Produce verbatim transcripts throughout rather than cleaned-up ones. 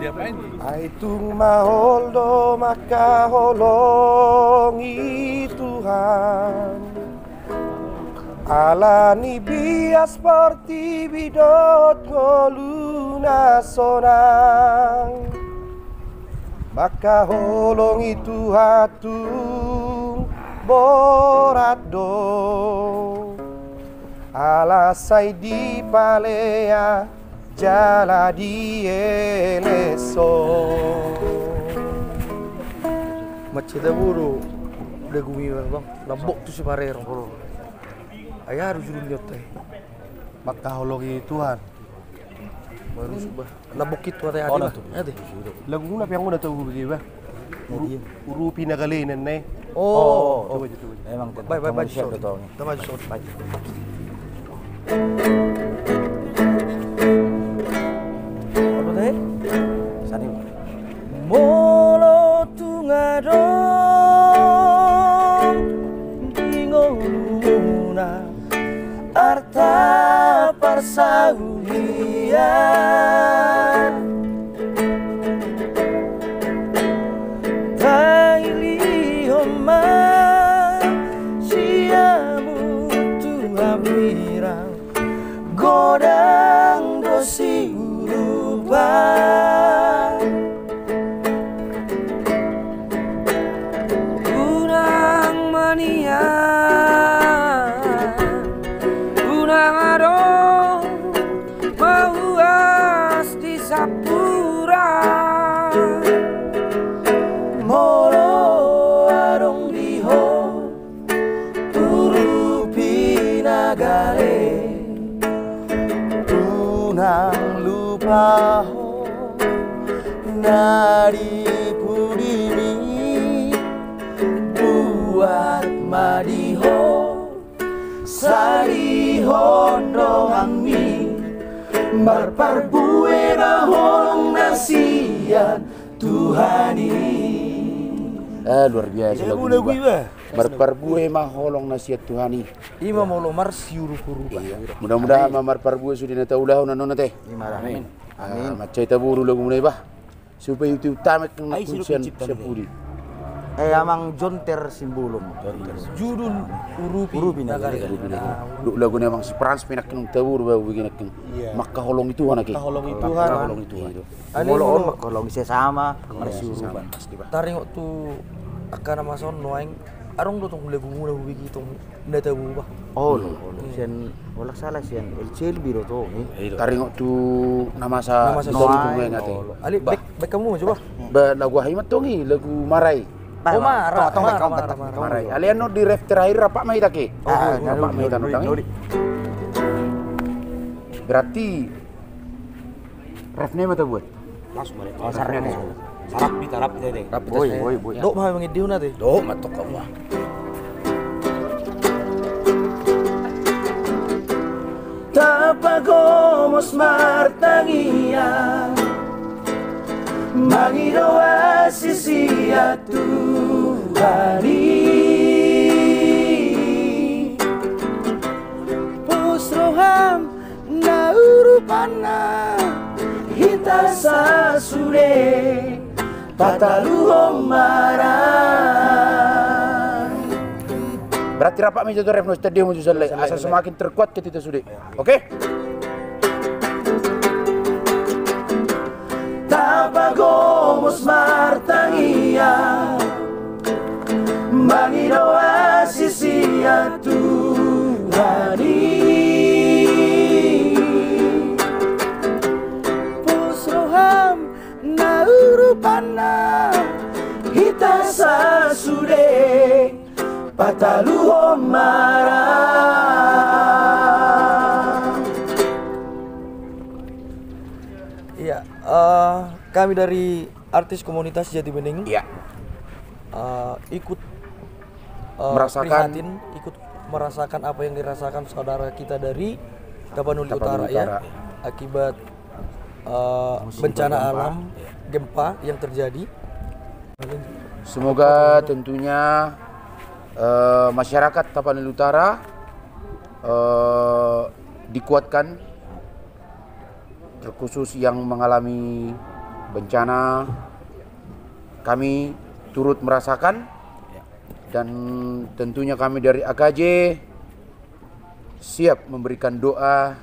Ai tung maol do mangkaholongi Tuhan, ala ni bias portibi dohot ngolu na sonang. Mangkaholongi Tuhan tung borat do, ala sai dipalea jala dieleshon. Mansai tabo do lagu i, Bang. Lambok tu Simarerong. Ai aha do judul ni on, te? Mangkaholongi Tuhan. Baru suba. Lambok i tu ate. Oh, ate, na, Bang. Ate. Lagu na pe anggo na tau hubege, Bang. Uru-, iya. Urupi na gale ninna i. Oh, oh, coba, coba. Emang. Baik, baik, baik, siap, sorry. Tama, sorry. Baik. Apa tadi? Sani, Bang. Molo tung adong di ngolumuna arta parsaulian, tailihon ma siamun tu hambirang, godang do siurupan. Unang manian, unang adong mauas di sampurna. Molo adong di ho urupi na gale, unang lupahon na di pudimi. Buat ma di ho, salihon donganmi, marparbue ma holong na sian Tuhan i. Eh, luar biasa. Iya, lagu lagu i, Bah. Marparbue ma holong na sian Tuhan i. Ima molo marsiurup-urupan. Iya. Mudah-mudahan ma marparbue sude na taulahon annon, ate. Ima, amin. Amin. Ah, mansai tabo do lagumuna i, Bah. Supaihut-ihut hami nangkin sian pudi. Eh, Amang Jonter Simbolon. Judul Urupi, Urupi na gale. Urupi na gale. Dok lagu ni Amang si Frans pe nangkin tabo do, Bah, hubege nangkin. Iya. Mangkaholongi Tuhan, ate. Mangkaholongi Tuhan. Mangkaholongi Tuhan. Molo on mangkaholongi sesama, marsiurupan. Taringot tu angka na masa on nuaeng, adong do tong lagumuna hubege tong na tabo, Bah? Olo, olo. Sian, olo, sala sian L C L B do tong i. Taringot tu na masa nuaeng, ate. Olo. Alai baen, baen hamu ma jo, Bah. Ba, lagu aha i ma tong i, lagu Marai. Oh, Marai. Marai. Alai annon di ref terakhir rap ma hita, ate. Rap ma hita annon, ate. Berarti ref na i ma tabuat. Langsung balik. Oh, sarap ni. Sarap hita, sarap hita, ate. Sarap hita. Boi, boi, boi. Dok ma mangidihon, ate. Dok ma tong hamu. Tapagomos martangiang, mangido asi sian Tuhan i. Pos roham na urupanna, hita sasude pataluhon ma ra. Berarti rap ma hita tu ref, nunga tandehon ma tu sallai, asa semakin terkuatkan hita sude. Oke? Tapagomos martangiang, mangido asi sian Tuhan i. Pos roham na urupanna, hita sasude pataluhon ma ra. Iya, eh, kami dari artis komunitas Jati Bening, iya, eh, ikut, eh, merasakan, prihatin, ikut merasakan apa yang dirasakan saudara kita dari Tapanuli Utara, ya, akibat, eh, bencana alam, gempa yang terjadi. Semoga tentunya, eh, masyarakat Tapanuli Utara, eh, dikuatkan, terkhusus yang mengalami Bencana kami turut merasakan, dan tentunya kami dari A K J siap memberikan doa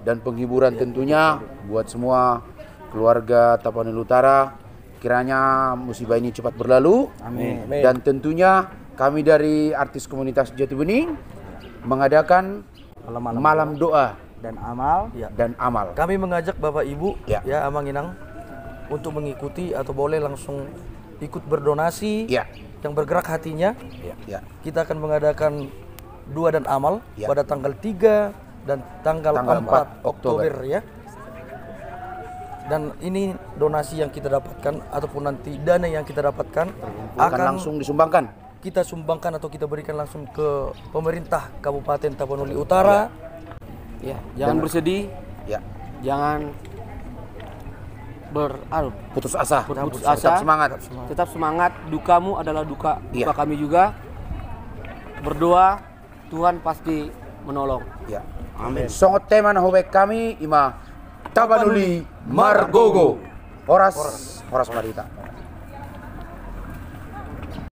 dan penghiburan tentunya buat semua keluarga Tapanuli Utara. Kiranya musibah ini cepat berlalu. Amin. Dan tentunya kami dari artis komunitas Jati Bening mengadakan malam, malam doa dan amal. Ya. Dan amal. Kami mengajak Bapak Ibu, ya, ya, Amang Inang, untuk mengikuti atau boleh langsung ikut berdonasi, ya, yang bergerak hatinya. Ya. Ya. Kita akan mengadakan doa dan amal, ya, pada tanggal tiga dan tanggal empat Oktober, ya. Dan ini donasi yang kita dapatkan ataupun nanti dana yang kita dapatkan akan langsung disumbangkan. Kita sumbangkan atau kita berikan langsung ke pemerintah Kabupaten Tapanuli Utara. Ya, jangan bersedih. Ya. Jangan ber-, anu, putus asa. Putus asa. Tetap semangat. Tetap semangat. Dukamu adalah duka, duka kami juga. Berdoa, Tuhan pasti menolong. Ya. Amin. Songon tema na hubaen hami, ima Tapanuli margogo. Horas, horas ma di hita.